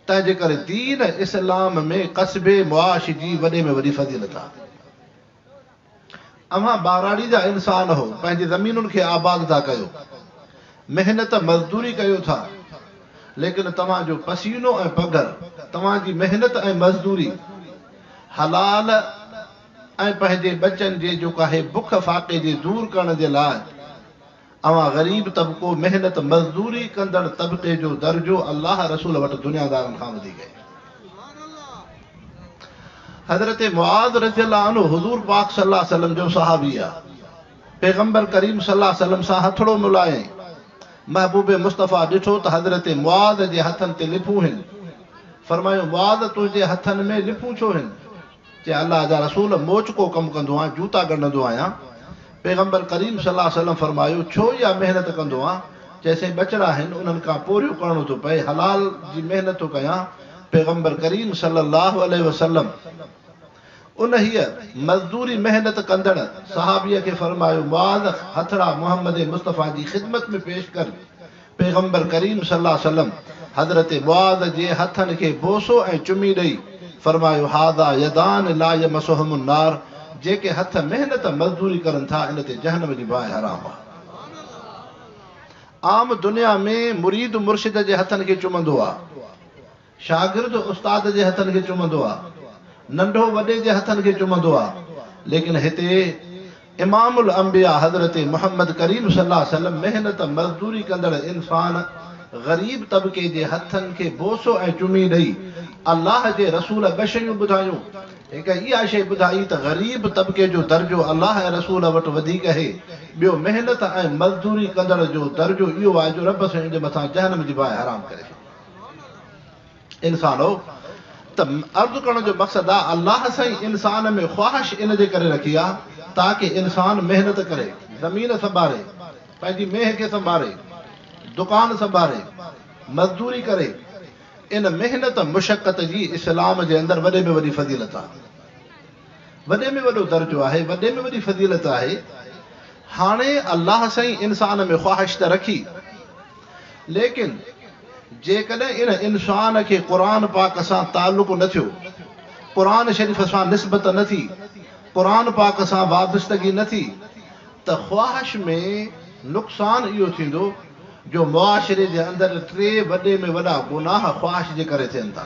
تنهن جي ڪري دين اسلام ۾ ڪسب معاش جي وڏي ۾ وڏي فضيلت آهي. اوهان ٻهراڙي جا انسان هو، پنهنجي زمينن کي آباد ٿا ڪيو، محنت مزدوري ڪيو ٿا، ليڪن توهان جو پسينو ۽ پگهر، توهان جي محنت ۽ مزدوري حلال ۽ پنهنجي ٻچن جي جيڪو آهي بک فاقي جي دور ڪرڻ جي لاء اوهان غريب طبقو محنت مزدوري ڪندڙ طبقي جو درجو الله رسول وٽ دنيادارن کان وڌيڪ آهي. حضرت معاذ رضي الله عنه حضور پاڪ صلي الله عليه وسلم جو صحابي آ. پيغمبر ڪريم صلي الله عليه وسلم سان هٿڙو ملايائين. محبوب مصطفيٰ ڏٺو ته حضرت معاذ جي هٿن تي لڦون هن. فرمايو معاذ تنهنجي هٿن ۾ لڦون ڇو هن؟ چي الله جا رسول موچڪو ڪم ڪندو آهيان، جوتا ڳنڍندو آهيان. پيغمبر ڪريم صلي الله عليه وسلم فرمايو، ڇو اها محنت ڪندو آن؟ چيسين ٻچڙا آهن، انهن کان پورهيو ڪرڻو ٿو پئي، حلال جي محنت ٿو ڪيان. پيغمبر ڪريم صلي الله عليه وسلم انهيء مزدوري محنت ڪندڙ صحابيء کي فرمايو، معاذ هٿڙا محمد مصطفيٰ جي خدمت ۾ پيش ڪر. پيغمبر ڪريم صلي الله عليه وسلم حضرت معاذ جي هٿن کي بوسو ۽ چمي ڏئي فرمايو، هذا يدان لا يمسهم النار جيڪي هٿ محنت مزدوري ڪرن ٿا ان تي جهنم جي باهه حرام آهي. عام دنيا ۾ مريد مرشد جي هٿن کي چمندو آهي. شاگرد استاد جي هٿن کي چمندو آ، ننڍو وڏي جي هٿن کي چمندو آ، ليڪن هتي امام الانبياء حضرت محمد ڪريم صلي الله عليه وسلم محنت مزدوري ڪندڙ انسان غريب طبقي جي هٿن کي بوسو ۽ چمي ڏئي الله جي رسول ٻه شيون ٻڌايون، هڪ اها شيء ٻڌائي ته غريب طبقي جو درجو الله ۽ رسول وٽ وڌيڪ اهي، ٻيو محنت ۽ مزدوري ڪندڙ جو درجو اهو آهي جو رب سائين ان جي مٿان جهنم جي باهه حرام ڪري ڇڏي. انسانو! ته عرض ڪرڻ جو مقصد آ الله سائين انسان ۾ خواهش ان جي ڪري رکي آ تاڪه انسان محنت ڪري، زمين سنڀاري، پنهنجي مينهن کي سنڀاري، دڪان سنڀاري، مزدوري ڪري. ان محنت مشقت جي اسلام جي اندر وڏي ۾ وڏي فضيلت آ. وڏي ۾ وڏو درجو آهي، وڏي ۾ وڏي فضيلت آهي. هاڻي الله سائين انسان ۾ خواهش ته رکي ليڪن جيڪڏهن ان انسان کي قرآن پاڪ سان تعلق نه ٿيو، قرآن شريف سان نسبت نه ٿي، قرآن پاڪ سان وابستگي نه ٿي ته خواهش ۾ نقصان اهو ٿيندو جو معاشري جي اندر ٽي وڏي ۾ وڏا گناهه خواهش جي ڪري ٿين ٿا.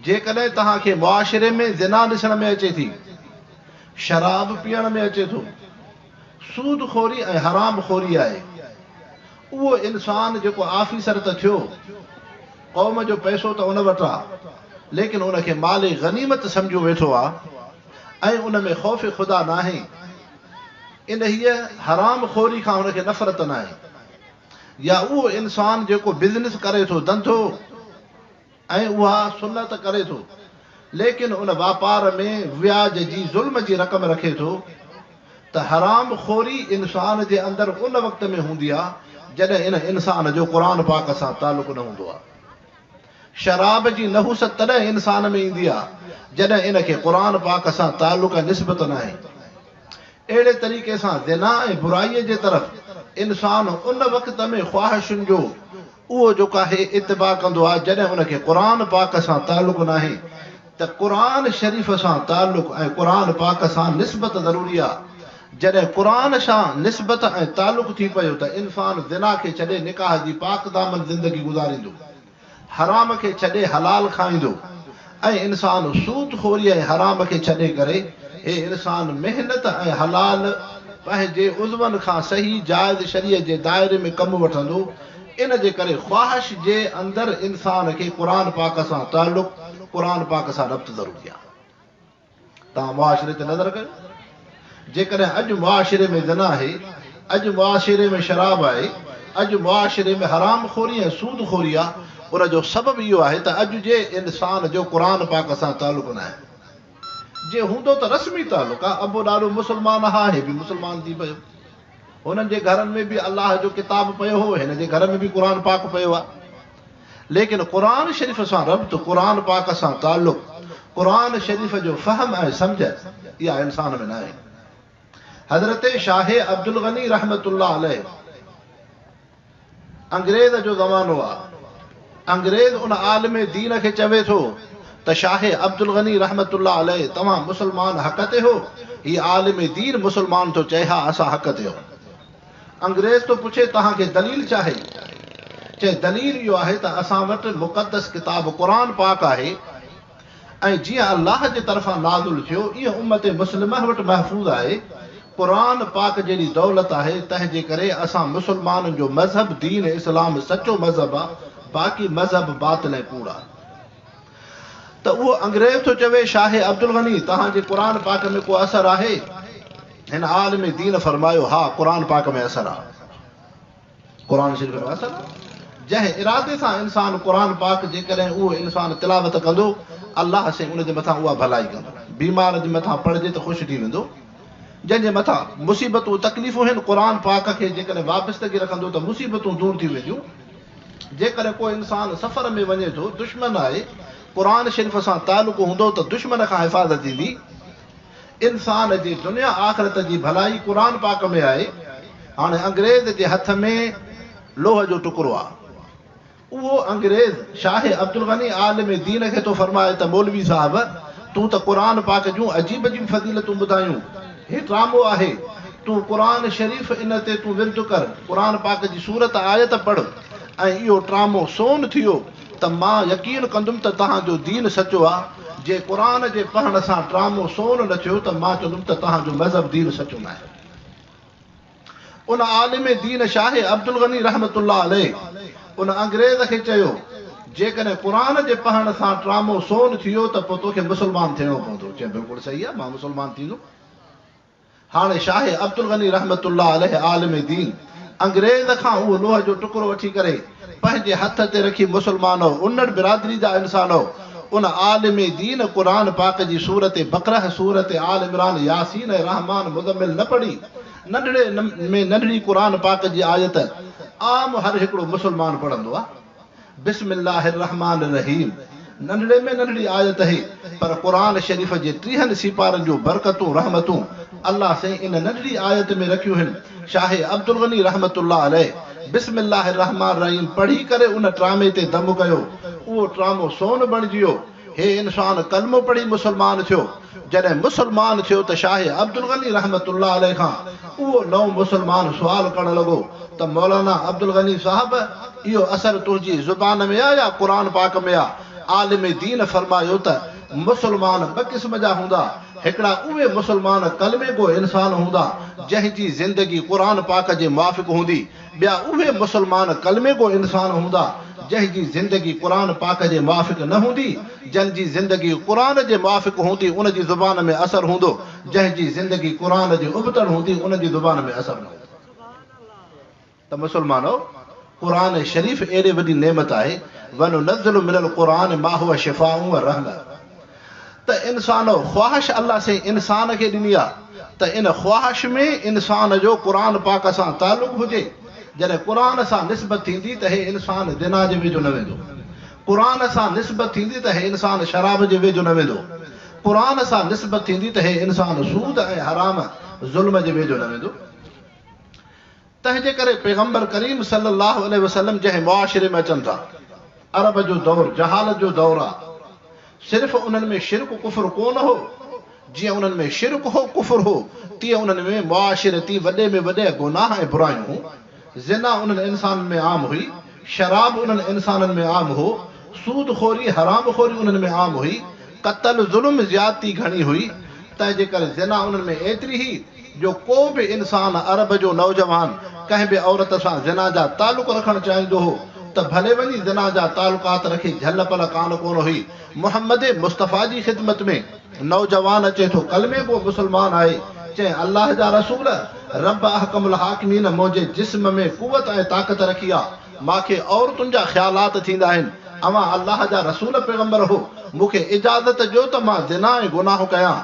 جيڪڏهن توهان کي معاشري ۾ زنا ڏسڻ ۾ اچي ٿي، شراب پيئڻ ۾ اچي ٿو، سود خوري ۽ حرام خوري آهي، اهو انسان جيڪو آفيسر ته ٿيو، قوم جو پئسو ته ان وٽ آ، ليڪن ان کي مال غنيمت سمجهيو ويٺو آ ۽ ان ۾ خوف خدا ناهي، انهيء حرام خوري کان هن کي نفرت ناهي. يا اهو انسان جيڪو بزنس ڪري ٿو، ڌنڌو، ۽ اها صنعت ڪري ٿو ليڪن ان واپار ۾ وياج جي ظلم جي رقم رکي ٿو ته حرام خوري انسان جي اندر ان وقت ۾ هوندي آ جڏهن ان انسان جو قرآن پاڪ سان تعلق نه هوندو آ. شراب جي نحوست تڏهن انسان ۾ ايندي آ جڏهن ان کي قرآن پاڪ سان تعلق ۽ نسبت ناهي. اهڙي طريقي سان زنا ۽ برائي جي طرف انسان ان وقت ۾ خواهشن جو اهو جيڪو آهي اتباع ڪندو آهي جڏهن ان کي قرآن پاڪ سان تعلق ناهي ته قرآن شريف سان تعلق ۽ قرآن پاڪ سان نسبت ضروري آهي جڏهن قرآن سان نسبت ۽ تعلق ٿي پيو ته انسان زنا کي ڇڏي نڪاح جي پاڪ دامن زندگي گذاريندو. حرام کي ڇڏي حلال کائيندو ۽ انسان سود خوري ۽ حرام کي ڇڏي ڪري هي انسان محنت ۽ حلال پنهنجي عضون کان صحيح جائز شريعت جي دائري ۾ ڪم وٺندو ان جي ڪري خواهش جي اندر انسان کي قرآن پاڪ سان تعلق قرآن پاڪ سان ربط ضروري آهي. توهان معاشري تي نظر ڪيو، جيڪڏهن اڄ معاشري ۾ زنا آهي، اڄ معاشري ۾ شراب آهي، اڄ معاشري ۾ حرام خوري ۽ سود خوري آهي، ان جو سبب اهو آهي ته اڄ جي انسان جو قرآن پاڪ سان تعلق ناهي. جي هوندو ته رسمي تعلق آهي، ابو ڏاڏو مسلمان ها، هي به مسلمان ٿي پيو. هنن جي گهرن ۾ به الله جو ڪتاب پيو هو، هن جي گهر ۾ به قرآن پاڪ پيو آهي. ليڪن قرآن شريف سان ربط، قرآن پاڪ سان تعلق، قرآن شريف جو فهم ۽ سمجهه اها انسان ۾ ناهي. حضرت شاهه عبدالغني رحمة الله عليه انگريز جو زمانو آ انگريز ان عالم دين کي چوي ٿو ته شاهه عبدالغني رحمة الله عليه توهان مسلمان حق تي هو؟ هي عالم دين مسلمان ٿو چئي ها اسان حق تي هون. انگريز ٿو پڇي توهان کي دليل ڇاهي؟ چئي دليل اهو آهي ته اسان وٽ مقدس ڪتاب قرآن پاڪ آهي ۽ جيئن الله جي طرفان نازل ٿيو ايئن امت مسلمه وٽ محفوظ آهي. قرآن پاڪ جهڙي دولت آهي تنهن جي ڪري اسان مسلمانن جو مذهب دين اسلام سچو مذهب آ باقي مذهب باطل ۽ ڪوڙ آ. ته اهو انگريز ٿو چوي شاهه عبدالغني توهان جي قرآن پاڪ ۾ ڪو اثر آهي؟ هن عالم دين فرمايو ها قرآن پاڪ ۾ اثر آ. قرآن شريف ۾ اثر آ. جنهن ارادي سان انسان قرآن پاڪ جيڪڏهن اهو انسان تلاوت ڪندو الله سائين ان جي مٿان اها ڀلائي ڪندو. بيمار جي مٿان پڙهجي ته خوش ٿي ويندو. جنهن جي مٿان مصيبتون تڪليفون هن قرآن پاڪ کي جيڪڏهن وابستگي رکندو ته مصيبتون دور ٿي وينديون. جيڪڏهن ڪو انسان سفر ۾ وڃي ٿو، دشمن آهي، قرآن شريف سان تعلق هوندو ته دشمن کان حفاظت ٿيندي. انسان جي دنيا آخرت جي ڀلائي قرآن پاڪ ۾ آهي. هاڻي انگريز جي هٿ ۾ لوهه جو ٽڪرو آهي. اهو انگريز شاهه عبدالغني عالم دين کي ٿو فرمائي ته مولوي صاحب تون ته قرآن پاڪ جون عجيب عجيب فضيلتون ٻڌايون. هي ٽرامو آهي. تون قرآن شريف ان تي تون ورد ڪر، قرآن پاڪ جي سورت آيت پڙهه ۽ اهو ٽرامو سون ٿيو ته مان يقين ڪندم ته توهان جو دين سچو آ، جي قرآن جي پڙهڻ سان ٽرامو سون نه ٿيو ته مان چوندم ته توهان جو مذهب دين سچو ناهي. ان عالم دين شاهه عبدالغني رحمة الله عليه ان انگريز کي چيو، جيڪڏهن قرآن جي پڙهڻ سان ٽرامو سون ٿيو ته پوء توکي مسلمان ٿيڻو پوندو. چيائين بلڪل صحيح آ، مان مسلمان ٿيندم. هاڻي شاهه عبدالغني رحمة الله عليه عالم دين انگريز کان اهو لوهه جو ٽڪرو وٺي ڪري پنهنجي هٿ تي رکي مسلمانؤ انڙ برادري جا انسانؤ ان عالم دين قرآن پاڪ جي سورت بقره سورت آل عمران ياسين ۽ رحمان مزمل نه پڙهي ننڍڙي ۾ ننڍڙي قرآن پاڪ جي آيت عام هر هڪڙو مسلمان پڙهندو آ. بسم الله الرحمٰن الرحيم ننڍڙي ۾ ننڍڙي آيت اهي پر قرآن شريف جي ٽيهن سيپارن جون برڪتون رحمتون الله سائين ان ننڍڙي آيت ۾ رکيون هن شاهه عبدالغني رحمة الله عليه بسم الله الرحمٰن الرحيم پڙهي ڪري ان ٽرامي تي دم ڪيو اهو ٽرامو سون بڻجي ويو هي انسان ڪلمو پڙهي مسلمان ٿيو. جڏهن مسلمان ٿيو ته شاهه عبدالغني رحمة الله عليه کان اهو نئون مسلمان سوال ڪرڻ لڳو ته مولانا عبدالغني صاحب اهو اثر تنهنجي زبان ۾ آ يا قرآن پاڪ ۾ آ؟ عالم دين فرمايو ته مسلمان ٻه قسم جا هوندا، هڪڙا اهي مسلمان ڪلمي گو انسان هوندا جنهن جي زندگي قرآن پاڪ جي موافق هوندي، ٻيا اهي مسلمان ڪلمي گو انسان هوندا، جنهن جي زندگي قرآن پاڪ جي موافق نه هوندي، جن جي زندگي قرآن جي موافق هوندي ان جي زبان ۾ اثر هوندو، جنهن جي زندگي قرآن جي ابتڙ هوندي ان جي زبان ۾ اثر نه هوندو. ته مسلمانو! قرآن شريف ايڏي وڏي نعمت آهي، وننزل من القرآن ما هو شفاء ورحمة. ته انسانو! خواهش الله سائين انسان کي ڏني آ ته ان خواهش ۾ انسان جو قرآن پاڪ سان تعلق هجي، جڏهن قرآن سان نسبت ٿيندي ته هي انسان زنا جي ويجهو نه ويندو، قرآن سان نسبت ٿيندي ته هي انسان شراب جي ويجهو نه ويندو، قرآن سان نسبت ٿيندي ته هي انسان سود ۽ حرام ظلم جي ويجهو نه ويندو. تنهن جي ڪري پيغمبر ڪريم صلي الله عليه وسلم جنهن معاشري ۾ اچن ٿا، عرب جو دور جهالت جو دور آ، صرف انهن ۾ شرڪ ڪفر ڪو نه هو، جيئن انهن ۾ شرڪ هو ڪفر هو، تيئن انهن ۾ معاشرتي وڏي ۾ وڏي گناهه ۽ برايون هون، زنا انهن انسانن ۾ عام هئي، شراب انهن انسانن ۾ عام هو، سود خوري حرام خوري انهن ۾ عام هئي، قتل ظلم زيادتي گهڻي هئي، تنهن جي ڪري زنا انهن ۾ ايتري هئي جو ڪو به انسان عرب جو نوجوان ڪنهن به عورت سان زنا جا تعلق رکڻ چاهيندو هو ته ڀلي وڃي زنا جا تعلقات رکي جهل پل ڪانه ڪونه هئي محمد مصطفيٰ جي خدمت ۾ نوجوان اچي ٿو ڪلمي گو مسلمان آهي چئين الله جا رسول رب احڪم الحاڪمين منهنجي جسم ۾ قوت ۽ طاقت رکي آ مان کي عورتن جا خيالات ٿيندا آهن، اوهان الله جا رسول پيغمبر هو، مون کي اجازت ڏيو ته مان زنا ۽ گناهه ڪيان.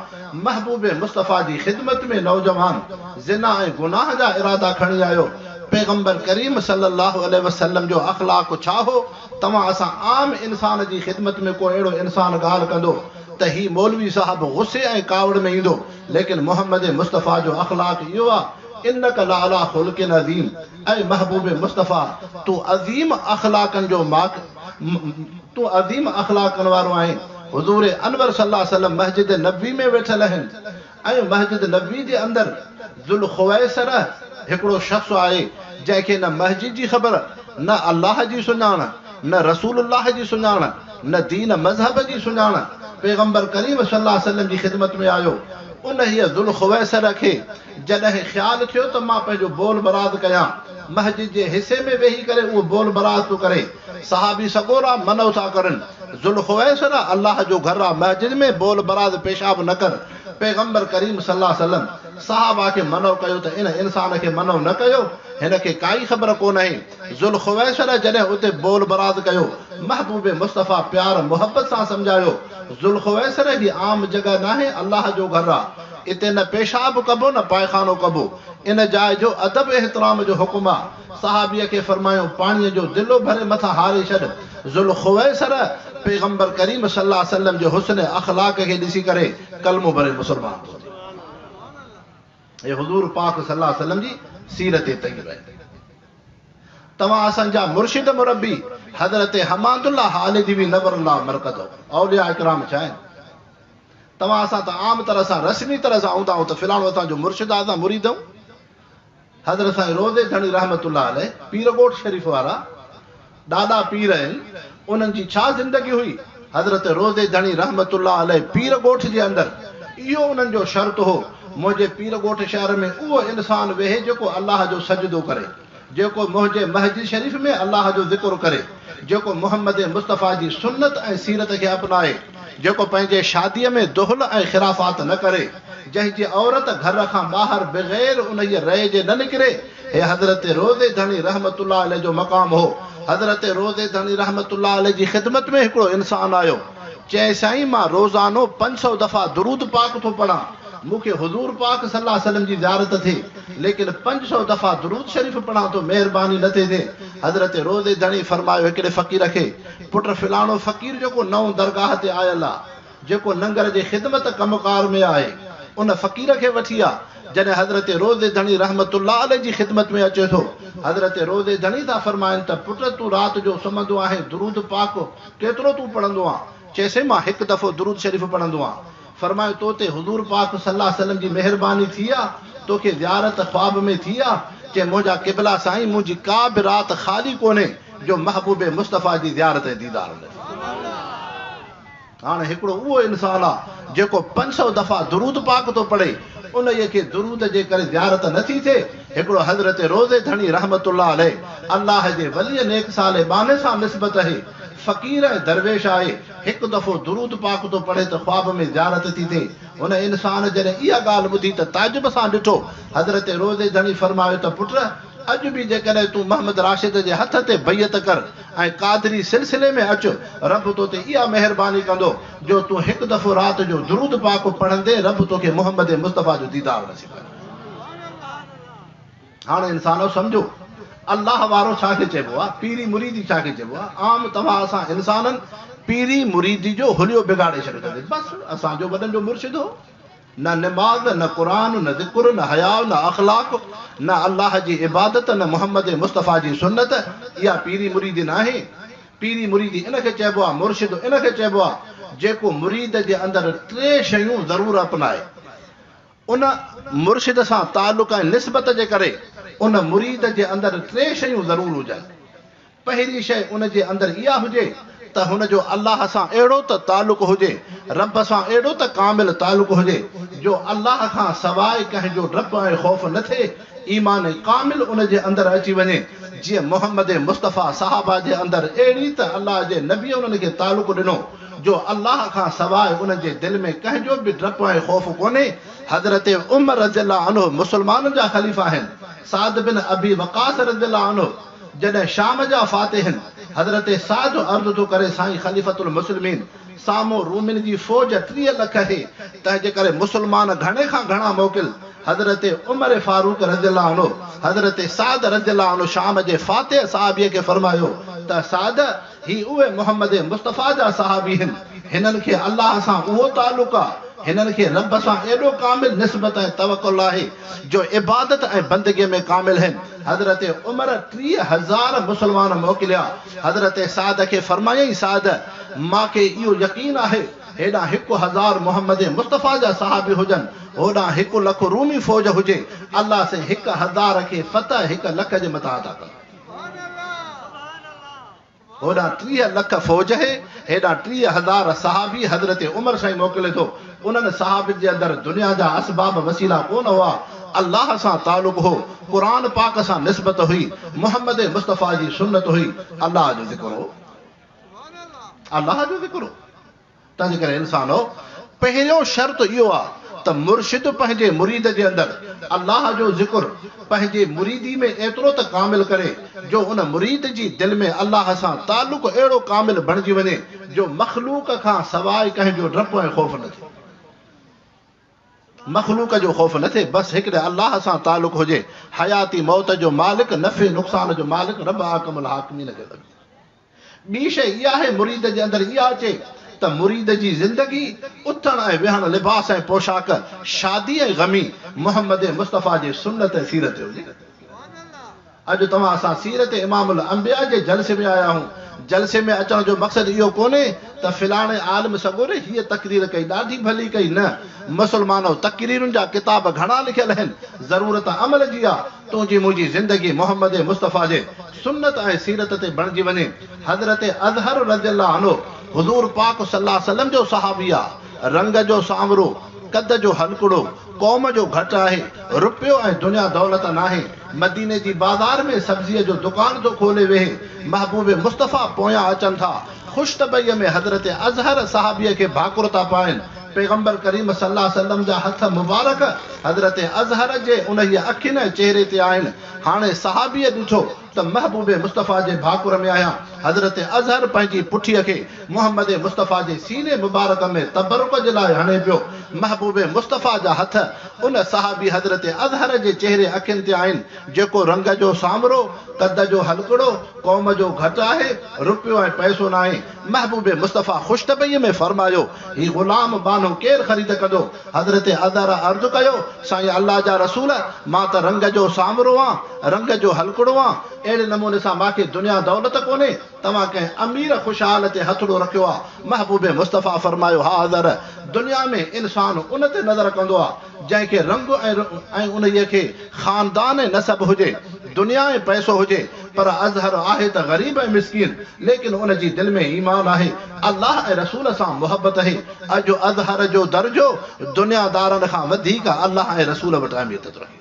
محبوب مصطفيٰ جي خدمت ۾ نوجوان زنا ۽ گناهه جا ارادا کڻي آيو. پيغمبر ڪريم صلّي الله عليه وسلّم جو اخلاق ڇا هو؟ توهان اسان عام انسان جي خدمت ۾ ڪو اهڙو انسان ڳالهه ڪندو ته هي مولوي صاحب غصي ۽ ڪاوڙ ۾ ايندو، ليڪن محمد مصطفيٰ جو اخلاق اهو آ، انک لعليٰ خلق عظيم. اي محبوب مصطفيٰ! تون عظيم اخلاقن جو تون عظيم اخلاقن وارو آهين. حضور انور صلي الله عليه وسلم مسجد نبوي ۾ ويٺل آهن ۽ مسجد نبوي جي اندر ذوالخويصره هڪڙو شخص آهي جنهن کي نه مسجد جي خبر، نه الله جي سڃاڻ، نه رسول الله جي سڃاڻ، نه دين مذهب جي سڃاڻ، پيغمبر ڪريم صلي الله عليه وسلم جي خدمت ۾ آيو. انهيء ذوالخويصره کي جڏهن خيال ٿيو ته مان پنهنجو بول براز ڪيان، مسجد جي حصي ۾ ويهي ڪري اهو بول براز ٿو ڪري. صحابي سڳورا منع ٿا ڪرن، ذوالخويصره الله جو گهر آ، مسجد ۾ بول براز پيشاب نه ڪر. پيغمبر ڪريم صلي الله عليه وسلم صحابه کي منع ڪيو ته ان انسان کي منع نه ڪيو، هن کي ڪائي خبر ڪونهي. ذوالخويصره جڏهن اتي بول براز ڪيو، محبوب مصطفيٰ پيار محبت سان سمجهايو، ذوالخويصره هي عام جڳهه ناهي، الله جو گهر آ، اتي نه پيشاب ڪبو نه پائخانو ڪبو، ان جاء جو ادب احترام جو حڪم آ. صحابيء کي فرمايو، پاڻيء جو دلو ڀري مٿان هاري ڇڏ. ذوالخويصره پيغمبر ڪريم صلي الله عليه وسلم جي حسن اخلاق کي ڏسي ڪري ڪلمو ڀري مسلمان ٿو ٿئي. هي حضور پاڪ صلي الله عليه وسلم جي سيرت طيبه آهي. توهان اسان جا مرشد مربي حضرت حماد الله حالدوي نور الله مرقده اولياء ڪرام ڇا آهن؟ توهان اسان ته عام طرح سان رسمي طرح سان هوندا آهيون ته فلاڻو اسان جو مرشد آهي اسان مريد آهيون. حضرت سائين روضي ڌڻي رحمة الله عليه پير ڳوٺ شريف وارا ڏاڏا پير آهن انهن جي ڇا زندگي هئي حضرت روضي ڌڻي رحمة الله عليه پير ڳوٺ جي اندر اهو انهن جو شرط هو منهنجي پير ڳوٺ شهر ۾ اهو انسان ويهي جيڪو الله جو سجدو ڪري جيڪو منهنجي مسجد شريف ۾ الله جو ذڪر ڪري جيڪو محمد مصطفيٰ جي سنت ۽ سيرت کي اپنائي جيڪو پنهنجي شاديء ۾ دهل ۽ خرافات نه ڪري، جنهن جي عورت گهر کان ٻاهر بغير انهيء رئي جي نه نڪري، هي حضرت روضي ڌڻي رحمة الله عليه جو مقام هو. حضرت روضي ڌڻي رحمة الله عليه جي خدمت ۾ هڪڙو انسان آيو. چيائين سائين مان روزانو 500 دفعا درود پاڪ ٿو پڙهان، مون کي حضور پاڪ صلي الله عليه وسلم جي زيارت ٿئي، ليڪن 500 دفعا درود شريف پڙهان ٿو مهرباني نه ٿي ٿئي. حضرت روضي ڌڻي فرمايو هڪڙي فقير کي، پٽ فلاڻو فقير جيڪو نئون درگاهه تي آيل آ، جيڪو ننگر جي خدمت ڪم ڪار ۾ آهي، ان فقير کي وٺي آ. جڏهن حضرت روضي ڌڻي رحمة الله عليه جي خدمت ۾ اچي ٿو، حضرت روضي ڌڻي ٿا فرمائن ته پٽ تون رات جو سمهندو آهين درود پاڪ ڪيترو تون پڙهندو آن؟ چيسين مان هڪ دفعو درود شريف پڙهندو آن. فرمايو تو تي حضور پاڪ صلي الله عليه وسلم جي مهرباني ٿي آ، توکي زيارت خواب ۾ ٿي آ؟ چي منهنجا قبلا سائين منهنجي ڪا به رات خالي ڪونهي جو محبوب مصطفيٰ جي زيارت ۽ ديدار نه ٿئي. هاڻي هڪڙو اهو انسان آ جيڪو 500 دفعا درود پاڪ ٿو پڙهي، انهيء کي درود جي ڪري زيارت نه ٿي ٿئي. هڪڙو حضرت روضي ڌڻي رحمة الله عليه الله جي وليء نيڪ صالح ٻانهي سان نسبت اهي، فقير ۽ درويش آهي، هڪ دفعو درود پاڪ ٿو پڙهي ته خواب ۾ زيارت ٿي ٿئي. هن انسان جڏهن اها ڳالهه ٻڌي ته تعجب سان ڏٺو. حضرت روضي ڌڻي فرمايو ته پٽ! اڄ به جيڪڏهن تون محمد راشد جي هٿ تي بيعت ڪر ۽ قادري سلسلي ۾ اچ، رب تو تي اها مهرباني ڪندو جو تون هڪ دفعو رات جو درود پاڪ پڙهندين رب توکي محمد مصطفيٰ جو ديدار نصيب ڪندو. هاڻ انسانو سمجهو الله وارو ڇا کي چئبو آهي، پيري مريدي ڇا کي چئبو آهي. عام توهان اسان انسانن پيري مريدي جو حليو بگاڙي ڇڏيو اٿس. بس اسان جو وڏن جو مرشد هو. نه نماز، نه قرآن، نه ذڪر، نه حياء، نه اخلاق، نه الله جي عبادت، نه محمد مصطفيٰ جي سنت، اها پيري مريدي ناهي. پيري مريدي ان کي چئبو آهي، مرشد ان کي چئبو آهي، جيڪو مريد جي اندر ٽي شيون ضرور اپنائي. ان مرشد سان تعلق ۽ نسبت جي ڪري ان مريد جي اندر ٽي شيون ضرور هجن. پهرين شيء ان جي اندر اها هجي ته هن جو الله سان اهڙو ته تعلق هجي، رب سان اهڙو ته ڪامل تعلق هجي جو الله کان سواء ڪنهن جو ڊپ ۽ خوف نه ٿئي، ايمان ڪامل ان جي اندر اچي وڃي، جيئن محمد مصطفيٰ صحابه جي اندر اهڙي ته الله جي نبيء انهن کي تعلق ڏنو جو الله کان سواء انهن جي دل ۾ ڪنهن جو به ڊپ ۽ خوف ڪونهي. حضرت عمر رضي الله عنه مسلمانن جا خليفا آهن، سعد بن ابي وقاص رضي الله عنه، جڏهن شام جا فاتحن حضرت سعد عرض ٿو ڪري سائين خليفة المسلمين سامهون رومين جي فوج 30 لک اهي تنهن جي ڪري مسلمان گهڻي کان گهڻا موڪل حضرت عمر فاروق رضي الله عنه حضرت سعد رضي الله عنه شام جي فاتح صحابي کي فرمايو ته سعد هي اهي محمد مصطفيٰ جا صحابي هن هنن کي الله سان اهو تعلق آ هنن کي رب سان ايڏو ڪامل نسبت ۽ توڪل آهي جو عبادت ۽ بندگي ۾ ڪامل هن. حضرت عمر 30,000 مسلمان موڪليا. حضرت سعد کي فرمايائين سعد! مان کي اهو يقين آهي هيڏانهن 1,000 محمد مصطفيٰ جا صحابي هجن، هوڏانهن 1 لک رومي فوج هجي، الله سائين 1,000 کي فتح 1 لک جي مٿان عطا ڪندو. هوڏانهن 30 لک فوج اهي، هيڏانهن 30,000 صحابي حضرت عمر سائين موڪلي ٿو. انهن صحابين جي اندر دنيا جا اسباب وسيلا ڪونه هئا. الله سان تعلق هو، قرآن پاڪ سان نسبت هئي، محمد مصطفيٰ جي سنت هئي، الله جو ذڪر هو. الله جو ذڪر هو. تنهنجي ڪري انسانو! پهريون شرط اهو آ ته مرشد پنهنجي مريد جي اندر الله جو ذڪر پنهنجي مريدي ۾ ايترو ته ڪامل ڪري جو ان مريد جي دل ۾ الله سان تعلق اهڙو ڪامل بڻجي وڃي جو مخلوق کان سواء ڪنهن جو ڊپ ۽ خوف نه ٿئي. مخلوق جو خوف نه ٿئي، بس هڪڙي الله سان تعلق هجي، حياتي موت جو مالڪ، نفعي نقصان جو مالڪ رب احڪم الحاڪمين کي سڏجي. ٻي شيء اها آهي مريد جي اندر اها اچي ته مريد جي زندگي، اٿڻ ۽ ويهڻ، لباس ۽ پوشاڪ، شادي ۽ غمي محمد مصطفيٰ جي سنت ۽ سيرت تي هجي. اڄ توهان اسان سيرت امام الانبياء جي جلسي ۾ آيا آهيون. جلسي ۾ اچڻ جو مقصد اهو ڪونهي ته فلاڻي عالم سڳوري هيء تقرير ڪئي ڏاڍي ڀلي ڪئي نه مسلمانو تقريرن جا ڪتاب گهڻا لکيل آهن ضرورت عمل جي آ. تنهنجي منهنجي زندگي محمد مصطفيٰ جي سنت ۽ سيرت تي بڻجي وڃي. حضرت اظهر رضي الله عنه حضور پاڪ صلي الله عليه وسلم جو صحابي آ. رنگ جو سانورو، قد جو هلڪڙو، قوم جو گهٽ آهي، رپيو ۽ دنيا دولت ناهي. مديني جي بازار ۾ سبزيء جو دڪان ٿو کولي ويهي. محبوب مصطفيٰ پويان اچن ٿا. خوش طبعيء ۾ حضرت اظهر صحابيء کي ڀاڪر ٿا پائن. پيغمبر ڪريم صلي الله عليه وسلم جا هٿ مبارڪ حضرت اظهر جي انهيء اکين ۽ چهري تي آهن. هاڻي صحابيء ڏٺو ته محبوب مصطفيٰ جي ڀاڪر ۾ آهيان. حضرت اظهر پنهنجي پٺيء کي محمد مصطفيٰ جي سيني مبارڪ ۾ تبرڪ جي لاء هڻي پيو. محبوب مصطفيٰ جا هٿ ان صحابي حضرت اظهر جي چهري اکين تي آهن، جيڪو رنگ جو سانورو، قد جو هلڪڙو، قوم جو گهٽ آهي، رپيو ۽ پئسو ناهي. محبوب مصطفيٰ خوش طبعيء ۾ فرمايو، هي غلام ٻانهو ڪير خريد ڪندو؟ حضرت اظهر عرض ڪيو، سائين الله جا رسول! مان ته رنگ جو سانورو آن، رنگ جو هلڪڙو آن، اهڙي نموني سان مان کي دنيا دولت ڪونهي، توهان ڪنهن امير خوشحال تي هٿڙو رکيو آ؟ محبوب مصطفيٰ فرمايو، ها اظهر! دنيا ۾ انسان ان تي نظر ڪندو آ، جنهن کي رنگ ۽ انهيء کي خاندان ۽ نسب هجي، دنيا ۽ پئسو هجي، پر اظهر آهي ته غريب ۽ مسڪين، ليڪن ان جي دل ۾ ايمان آهي، الله ۽ رسول سان محبت اهي. اڄ اظهر جو درجو دنيا دارن کان وڌيڪ الله ۽ رسول وٽ اهميت ٿو رکي.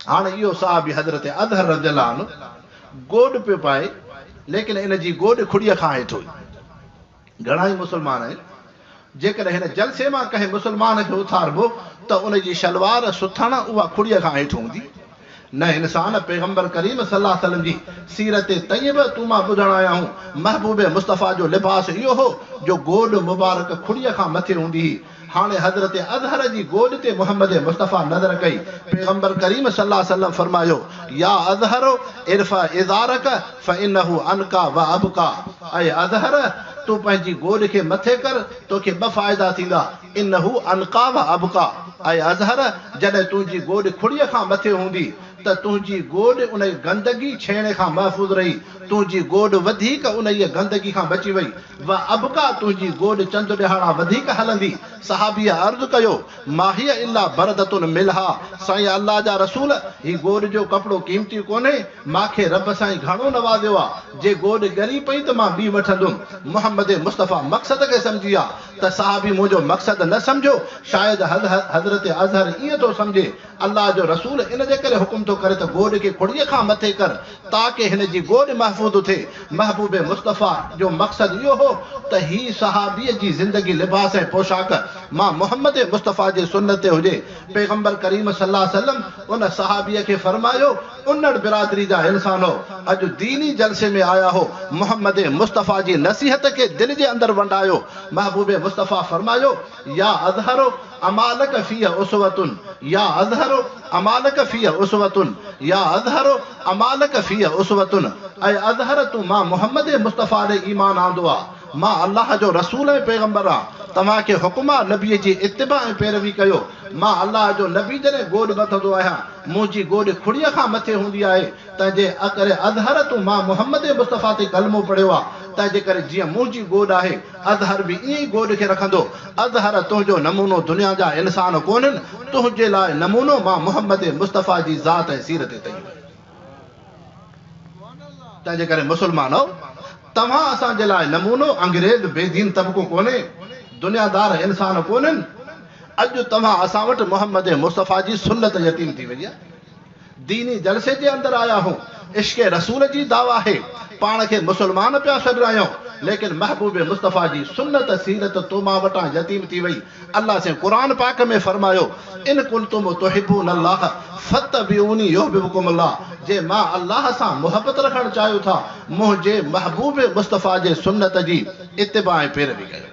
هاڻي اهو صحابي حضرت اظهر رضي الله عنه گوڏ پيو پائي، ليڪن ان جي گوڏ کڙيء کان هيٺ هئي. گهڻا ئي مسلمان آهن، جيڪڏهن هن جلسي مان ڪنهن مسلمان کي اٿاربو ته ان جي شلوار، سٿڻ، اها کڙيء کان هيٺ هوندي. نه انسان پيغمبر ڪريم صلي الله عليه وسلم جي سيرت طيبه تون مان ٻڌڻ آيا آهيون، محبوب مصطفيٰ جو لباس اهو هو جو گوڏ مبارڪ کڙيء کان مٿي هوندي هئي. هاڻي حضرت اظهر جي گوڏ تي محمد مصطفيٰ نظر ڪئي، پيغمبر ڪريم صلي الله عليه وسلم فرمايو، يا اظهر ارفع ازارک فانه انقي وابقي اي اظهر! تون پنهنجي گوڏ کي مٿي ڪر، توکي ٻه فائدا ٿيندا، انه انقي وابقي اي اظهر! جڏهن تنهنجي گوڏ کڙيء کان مٿي هوندي ته تنهنجي گوڏ انهي گندگي ڇيڻي کان محفوظ رهي، تنهنجي گوڏ وڌيڪ انهيء گندگي کان بچي وئي، و ابقيٰ تنهنجي گوڏ چند ڏهاڙا وڌيڪ هلندي. صحابيء عرض ڪيو، ما هي الا بردة ملحا، سائين الله جا رسول! هي گوڏ جو ڪپڙو قيمتي ڪونهي، مان کي رب سائين گهڻو نوازيو آ، جي گوڏ ڳري پئي ته مان ٻي وٺندم. محمد مصطفيٰ مقصد کي سمجهي ها ته صحابي منهنجو مقصد نه سمجهيو، شايد حضرت اظهر ائين ٿو سمجهي، الله جو رسول ان جي ڪري حڪم ٿو ڪري ته گوڏ کي کڙيء کان مٿي ڪر، تاڪه هن جي گوڏ محفوظ ٿئي. محبوب مصطفيٰ جو مقصد اهو هو ته هي صحابيء جي زندگي لباس ۽ پوشاڪ مان محمد مصطفيٰ جي سنت تي هجي. پيغمبر ڪريم صلي الله عليه وسلم ان صحابيء کي فرمايو، انڙ برادري جا انسانو! اڄ ديني جلسي ۾ آيا هو، محمد مصطفيٰ جي نصيحت کي دل جي اندر ونڊايو. محبوب مصطفيٰ فرمايو، يا اظهر! اما لک فيه اسوة يا اظهر اما لک فيه اسوة يا اظهر اما لک فيه اسوة اي اظهر تون مان محمد مصطفيٰ ڏي ايمان آندو آ مان الله جو رسول ۽ پيغمبر آن توهان کي حڪم آ نبيء جي اتباع ۽ پيروي ڪيو. مان الله جو نبي جڏهن گوڏ ٻڌندو آهيان، منهنجي گوڏ کڙيء کان مٿي هوندي آهي، تنهنجي ڪري اظهر تون مان محمد مصطفيٰ تي ڪلمو پڙهيو آ، تنهنجي ڪري جيئن منهنجي گوڏ آهي، اظهر به ائين ئي گوڏ کي رکندو. اظهر تنهنجو نمونو دنيا جا انسان ڪونهن، تنهنجي لاء نمونو مان محمد مصطفيٰ جي ذات ۽ سيرت طيبه. تنهنجي ڪري مسلمانؤ! توهان اسان جي لاء نمونو انگريز بي دين طبقو ڪونهي، دنيادار انسان ڪونهن. اڄ توهان اسان وٽ محمد مصطفيٰ جي سنت يتيم ٿي وئي آهي. ديني جلسي جي اندر آيا آهيون، عشق رسول جي دعويٰ آهي، پاڻ کي مسلمان پيا سڏرايون، ليڪن محبوب مصطفيٰ جي سنت سيرت تو مان وٽان يتيم ٿي وئي. الله سائين قرآن پاڪ ۾ فرمايو، ان ڪنتم تحبون الله فاتبعوني يحببڪم الله جي مان الله سان محبت رکڻ چاهيو ٿا منهنجي محبوب مصطفيٰ جي سنت جي اتباع ۽ پيروي ڪيو.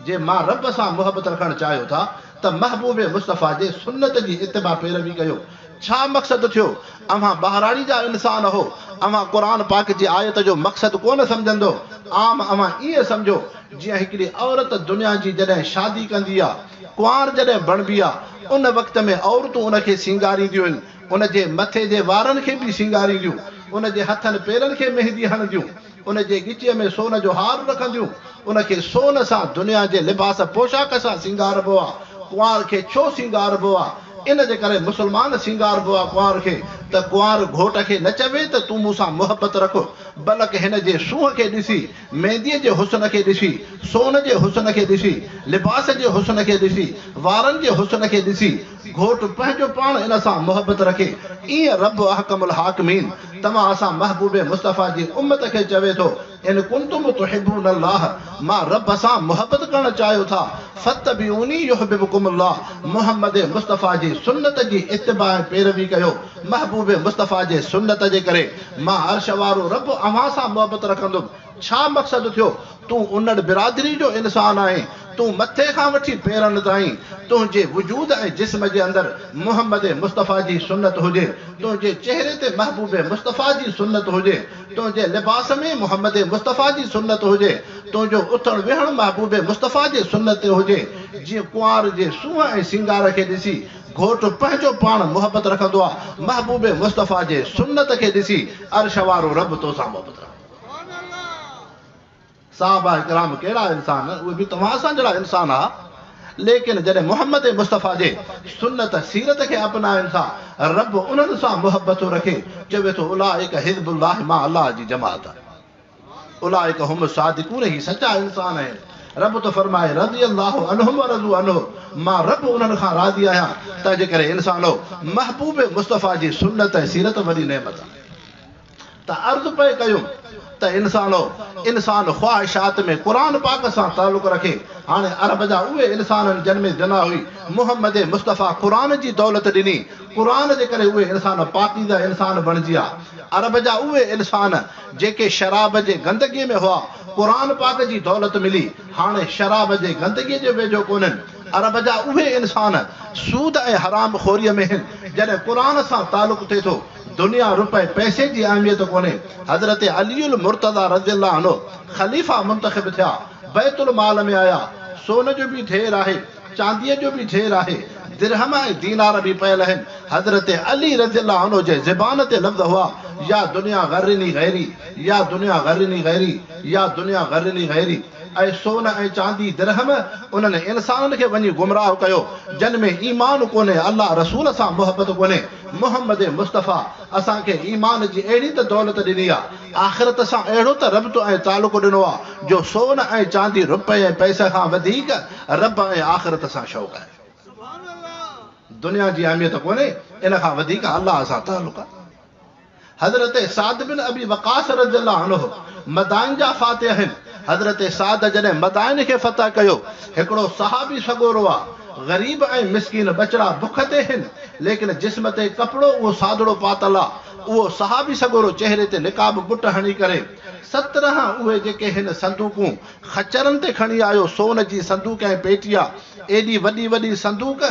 جي مان رب سان محبت رکڻ چاهيو ٿا ته محبوب مصطفيٰ جي سنت جي اتباع پيروي ڪيو. ڇا مقصد ٿيو؟ اوهان ٻهراڙي جا انسان هو، اوهان قرآن پاڪ جي آيت جو مقصد ڪونه سمجهندو، عام اوهان ائين سمجهو جيئن هڪڙي عورت دنيا جي جڏهن شادي ڪندي آ، ڪنوار جڏهن بڻبي آ، ان وقت ۾ عورتون ان کي سينگارينديون آهن، ان جي مٿي جي وارن کي به سينگارينديون، ان جي هٿن پيرن کي مهندي هڻنديون، ان جي ڳچيء ۾ سون جو هار رکنديون، ان کي سون سان دنيا جي لباس پوشاڪ سان سينگاربو آ، ڪنوار کي ڇو سينگاربو آ؟ ان جي ڪري مسلمان سينگاربو آ ڪنوار کي ته ڪنوار گهوٽ کي نه چوي ته تون مون سان محبت رک، بلڪ هن جي سونهن کي ڏسي، مينديء جي حسن کي ڏسي، سون جي حسن کي ڏسي، لباس جي حسن کي ڏسي، وارن جي حسن کي ڏسي، گهوٽ پنهنجو پاڻ ان سان محبت رکي. ائين رب احڪم الحاڪمين توهان اسان محبوب مصطفيٰ جي امت کي چوي ٿو، ان ڪنتم تحبون الله مان رب سان محبت ڪرڻ چاهيو ٿا، فاتبعوني يحببڪم الله محمد مصطفيٰ جي سنت جي اتباع ۽ پيروي ڪيو، محبوب مصطفيٰ جي سنت جي ڪري مان عرش وارو رب اوهان سان محبت رکندم. ڇا مقصد ٿيو؟ تون انڙ برادري جو انسان آهين، تون مٿي کان وٺي پيرن تائين، تنهنجي وجود ۽ جسم جي اندر محمد مصطفيٰ جي سنت هجي، تنهنجي چهري تي محبوب مصطفيٰ جي سنت هجي، تنهنجي لباس ۾ محمد مصطفيٰ جي سنت هجي، تنهنجو اٿڻ ويهڻ محبوب مصطفيٰ جي سنت تي هجي، جيئن ڪنوار جي سونهن ۽ سينگار کي ڏسي گهوٽ پنهنجو پاڻ محبت رکندو آ، محبوب مصطفيٰ جي سنت کي ڏسي عرش وارو رب توسان محبت رکندو. صحابه ڪرام ڪهڙا انسان، اهي به توهان اسان جهڙا انسان ها، ليڪن جڏهن محمد مصطفيٰ جي سنت سيرت کي اپنائن ٿا، رب انهن سان محبت ٿو رکي، چوي ٿو اولئڪ حزب الله مان الله جي جماعت آهيان. اولئڪ هم الصادقون هي سچا انسان آهن. رب ٿو فرمائي رضي الله عنهم ورضوا عنه مان رب انهن کان راضي آهيان. تنهنجي ڪري انسانو! محبوب مصطفيٰ جي سنت ۽ سيرت وڏي نعمت آهي. ته عرض پئي ڪيم ته انسانو! انسان خواهشات ۾ قرآن پاڪ سان تعلق رکي. هاڻي عرب جا اهي انسان آهن جن ۾ زنا هئي. محمد مصطفيٰ قرآن جي دولت ڏني. قرآن جي ڪري اهي انسان پاڪيزه انسان بڻجي ويا. عرب جا اهي انسان جيڪي شراب جي گندگي ۾ هئا، قرآن پاڪ جي دولت ملي، هاڻي شراب جي گندگي جي ويجهو ڪونهن. عرب جا اهي انسان سود ۽ حرام خوريء ۾ هن، جڏهن قرآن سان تعلق ٿئي ٿو، دنيا رپئي پئسي جي اهميت ڪونهي. حضرت علي المرتضيٰ رضي الله عنه خليفا منتخب ٿيا، بيت المال ۾ آيا، سون جو به ڍير آهي، چانديء جو به ڍير آهي، درهم ۽ دينار به پيل آهن، حضرت علي رضي الله عنه جي زبان تي لفظ هئا، يا دنيا غرني غيري، يا دنيا غرني غيري، يا دنيا غرني غيري. اي سون ۽ چاندي درهم انهن انسانن کي وڃي گمراهه ڪيو، جن ۾ ايمان ڪونهي، الله رسول سان محبت ڪونهي، محمد مصطفيٰ اسان کي ايمان جي اهڙي ته دولت ڏني آ، آخرت سان اهڙو ته ربط ۽ تعلق ڏنو آ، جو سون ۽ چاندي رپئي ۽ پئسي کان وڌيڪ رب ۽ آخرت سان شوق آهي. دنيا جي اهميت ڪونهي، ان کان وڌيڪ الله سان تعلق آ. حضرت سعد بن ابي وقاص رضي الله عنه مدائن جا فاتح آهن. حضرت سعد جڏهن مدائن کي فتح ڪيو، هڪڙو صحابي سڳورو آ، غريب ۽ مسڪين ٻچڙا بک تي هن، ليڪن جسم تي ڪپڙو اهو سادڙو پاتل آ، اهو صحابي سڳورو چهري تي نقاب ٻٽ هڻي ڪري 17 اهي جيڪي هن صندوقون خچرن تي کڻي آيو، سون جي صندوق ۽ پيٽي آ، ايڏي وڏي وڏي صندوق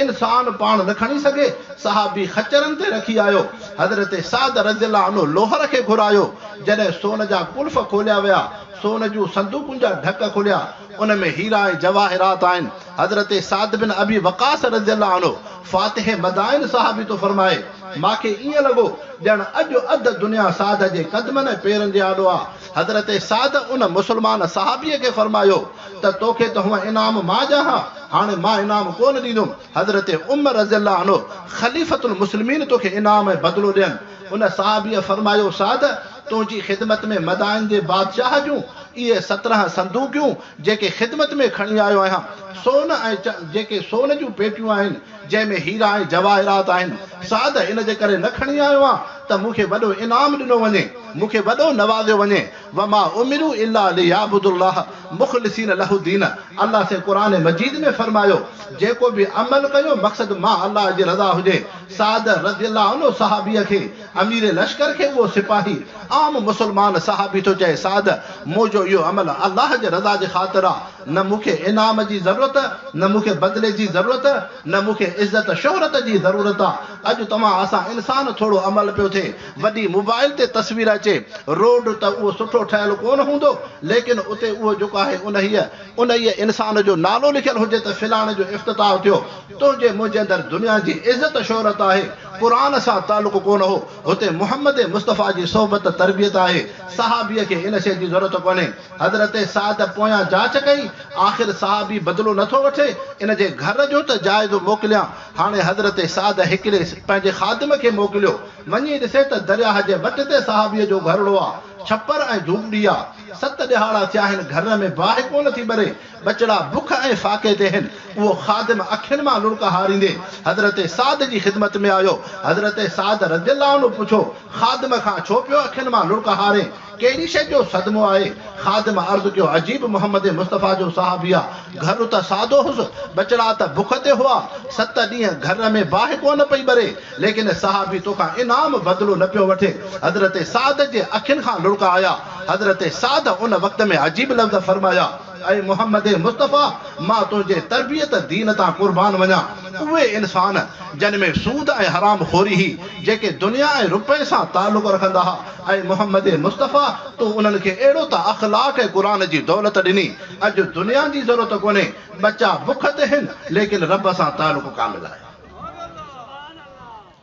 انسان پاڻ نه کڻي سگهي، صحابي خچرن تي رکي آيو. حضرت سعد رضي الله عنه لوهر کي گهرايو، جڏهن سون جا قلف کوليا ويا، سون جون صندوقن جا ڍڪ کليا، ان ۾ هيرا ۽ جواهرات آهن. حضرت سعد بن ابي وقاص رضي الله عنه فاتح مدائن صحابي ٿو فرمائي، مان کي ائين لڳو ڄڻ اڄ اڌ دنيا سعد جي قدمن ۽ پيرن جي آڏو آ. حضرت سعد ان مسلمان صحابيء کي فرمايو ته توکي ته هونء انعام مان ڏيان ها، هاڻي مان انعام ڪونه ڏيندم، حضرت عمر رضي الله عنه خليفة المسلمين توکي انعام ۽ بدلو ڏين. ان صحابيء فرمايو، سعد! تنهنجي خدمت ۾ مدائن جي بادشاهه جون اهي 17 صندوقيون جيڪي خدمت ۾ کڻي آيو آهيان، سون ۽ جيڪي سون جون پيٽيون آهن، جنهن ۾ هيرا ۽ جواهرات آهن، سعد! ان جي ڪري نه کڻي آيو آهيان ته مون کي وڏو انعام ڏنو وڃي، مون کي وڏو نوازيو وڃي، وما امروا الا ليعبدوا الله مخلصين له الدين الله سائين قرآن مجيد ۾ فرمايو، جيڪو به عمل ڪيو مقصد مان الله جي رضا هجي. سعد رضي الله عنه صحابيء کي امير لشڪر کي اهو سپاهي عام مسلمان صحابي ٿو چئي، سعد! منهنجو اهو عمل الله جي رضا جي خاطر آ، نه مون کي انعام جي ضرورت، نه مون کي بدلي جي ضرورت، نه مون کي عزت شهرت جي ضرورت آ. اڄ توهان اسان انسان ٿورو عمل پيو ٿئي، وڏي موبائل تي تصوير اچي، روڊ ته اهو سٺو ٺهيل ڪونه هوندو، ليڪن اتي اهو جيڪو آهي انهيء انهيء انسان جو نالو لکيل هجي ته فلاڻي جو افتتاح ٿيو، تنهنجي منهنجي اندر دنيا جي عزت شهرت آهي، قرآن سان تعلق ڪونه هو، هتي محمد مصطفيٰ جي صحبت تربيت آهي، صحابيء کي ان شيء جي ضرورت ڪونهي. حضرت سعد پويان جاچ ڪئي، آخر صحابي بدلو نٿو وٺي، ان جي گهر جو ته جائزو موڪليان. هاڻي حضرت سعد هڪڙي پنهنجي خادم کي موڪليو، وڃي ڏسي ته درياهه جي وٽ تي صحابيء جو گهرڙو آ، ڇپر ۽ جهوپڙي آ. ست ڏهاڙا ٿيا آهن گهر ۾ باهه ڪونه ٿي ٻري، ٻچڙا بک ۽ فاقي تي هن. اهو خادم اکين مان لڙڪ هاريندي حضرت سعد جي خدمت ۾ آيو. حضرت سعد رضي الله عنه پڇيو، خادم کان ڇو پيو اکين مان لڙڪ هارين؟ ڪهڙي شيء جو صدمو آهي؟ خادم عرض ڪيو، عجيب محمد مصطفيٰ جو صحابي آ. گهر ته سادو هوس، ٻچڙا ته بک تي هئا. ست ڏينهن گهر ۾ باهه ڪونه پئي ٻري، ليڪن صحابي توکان انعام بدلو نه پيو وٺي. حضرت سعد جي اکين کان لڙڪ آيا. حضرت سعد ان وقت ۾ عجيب لفظ فرمايا، اي محمد مصطفيٰ! مان تنهنجي تربيت دين تان قربان وڃان. اهي انسان جن ۾ سود ۽ حرام خوري هئي، جيڪي دنيا ۽ رپئي سان تعلق رکندا ها، اي محمد مصطفيٰ! تو انهن کي اهڙو ته اخلاق ۽ قرآن جي دولت ڏني، اڄ دنيا جي ضرورت ڪونهي، ٻچا بک تي هن، ليڪن رب سان تعلق ڪامل آهي.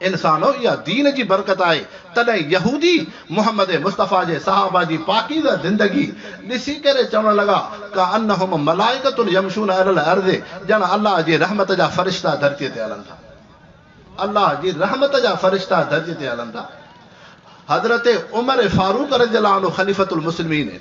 انسانو! اها دين جي برڪت آهي، تڏهن يهودي محمد مصطفيٰ جي صحابه جي پاڪيزه زندگي ڏسي ڪري چوڻ لڳا، ڪأنهم ملائڪة يمشون علي الارض ڄڻ الله جي رحمت جا فرشتا ڌرتيء تي هلن ٿا. الله جي رحمت جا فرشتا ڌرتيء تي هلن ٿا. حضرت عمر فاروق رضي الله عنه خليفة المسلمين